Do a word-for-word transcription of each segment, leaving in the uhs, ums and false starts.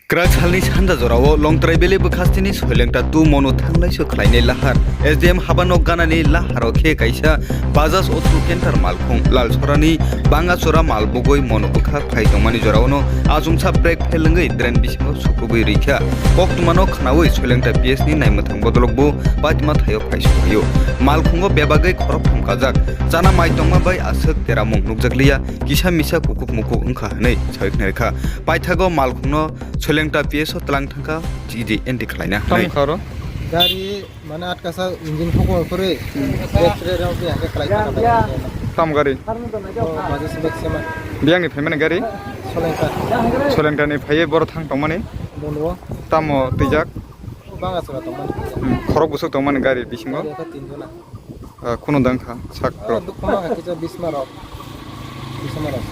Kwrak salni sanja jorao Longtrai Valley bwkhastini Soilengta two mono thanglaiso khlainai lahar. S D M habanok ganani laharo khe kaisa Bajaj Auto Canter malkhung Lalsorani Bangachora malbogwi mono bwkha phai tongmani joraono achomsa brake fail wngwi drain bisingo sukubwi rikha. Koktwmano khnaui Soilengta P S ni naimwthang bodolokbo paitma thaio phaisok phaio. Malkhungo bebagwi khoroktham kajak. Chana mai tongma bai aswk deramung nukjakliya, kisa misa kukuk mukuk wngkha hwnwi sawi khna rikha. Paithago malkhungno Soilengta P S o tlang thangkha G D N T khlaina hwnwi. Tamo kha oro? Gari mane atkasa engine khokol kore, Hmm. X-ray rok ya ke khlai thangkha. Tamo gari? Oh, Bajaj Maxima. Biyangni phaimani gari? Soilengta. Soilengtani phaiye boro thang tongmani? Bono. Tamo twijak? Bangachora tongmani. Hmm, khorok bwswk tongmani gari bisingo? Gari khe tinjona. Ah, kunu dang kha sak rok. Dukuma kha kisa bisma rok. Bisma rok.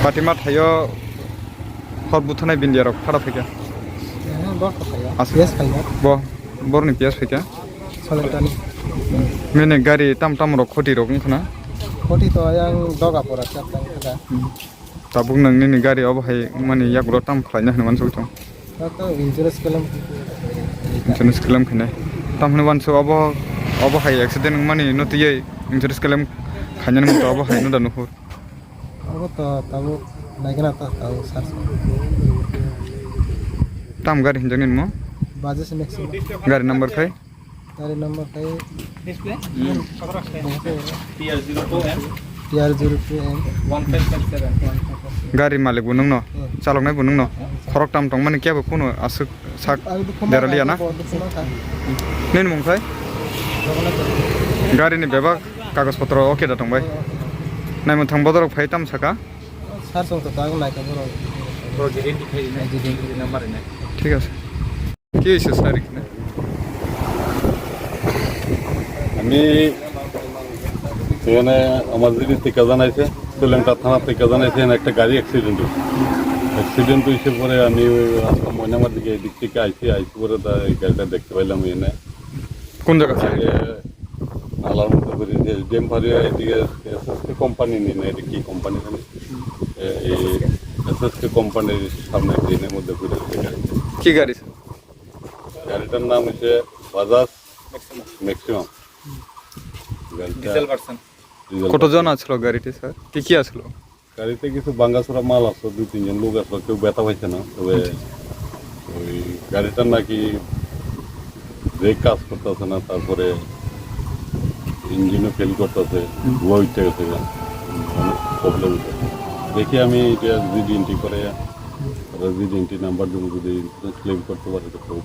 Patima thaio hor buthanai bindia rok phara phaikha. Eh, bor kha thaio. As- P S khaina. Bo, borni P S phaikha. Soilengtani. Mene gari tam tam rok khoti rok wngkhana. Khoti to yang doga pora chap tang kha. Hmm. Tabuk nang nini gari obo hai mani yak ro tam khlaina hwnwi mansuk tong. Tato insurance claim. Insurance claim khainai. Tam hwnwi mansuk obo, obo hai accident wngmani no tiyai insurance claim khainani muto obo hai no da nuhur. Obo to tabuk naikena ta tabuk sar. Tam gari hinjak nini mo? Bajaj Maxima. Gari number khai? Gari number khai. Display? Hmm. Bongso. T R zero two M. T R zero two M. One five five seven. Gari malik bo nungno? Hmm. Chaloknai bo nungno? Hmm. Khorok tam tongmani kebo kuno aswk sak deraliya na? Ang dukha ma kha, dukha ma kha. Nini mung khai? Raghunath. Gari ni bebak kagoj potro okay da tongbai? Oh, okay. Naimwthang bodorok phai tam saka? Sar song to tang nai ka borok. Bro, guarantee khai na, guarantee number na. Thik ase. কি হয়েছে স্যার এখানে? আমি এখানে আমার যদি টিকা জানাইছে, সোইলংটা থানা টিকা জানাইছে, এখানে একটা গাড়ি অ্যাক্সিডেন্ট হয়েছে। অ্যাক্সিডেন্ট হয়েছে পরে আমি ওই আজকে ময়নামার দিকে এদিক থেকে আইছি, আইছি পরে তা এই গাড়িটা দেখতে পাইলাম এখানে। কোন জায়গা থেকে? আগে নালার মধ্যে বেরিয়েছে, ডেম্পারিয়া এদিকে এসএসকে কোম্পানি নিয়ে না, এটা কি কোম্পানি জানি? এ-, এই এসএসকে কোম্পানির সামনে ড্রেনের মধ্যে ঘুরে গেছে গাড়িটা। কি গাড়ি স্যার? গাড়িটার নাম হচ্ছে বাজাজ ম্যাক্সিমাম। গাড়িটা ডিজেল ভার্সন। ডিজেল কতজন ভার্সন। আছিল গাড়িতে স্যার? কি কি আছিল? গাড়িতে কিছু ভাঙাচোরা মাল আছে, দুই তিনজন লোক আছে, কেউ ব্যথা পাইছে না। তবে ওই গাড়িটার নাকি ব্রেক কাজ করতেছে না, তারপরে ইঞ্জিনও ফেল করতেছে, হুম। ধোঁয়া উঠে গেছে, অনেক প্রবলেম হচ্ছে। দেখি আমি এটা জিডি এন্ট্রি করে, তারা জিডি এন্ট্রি নাম্বার জন্য যদি ইন্স্যুরেন্স ক্লেম করতে পারে তো খুব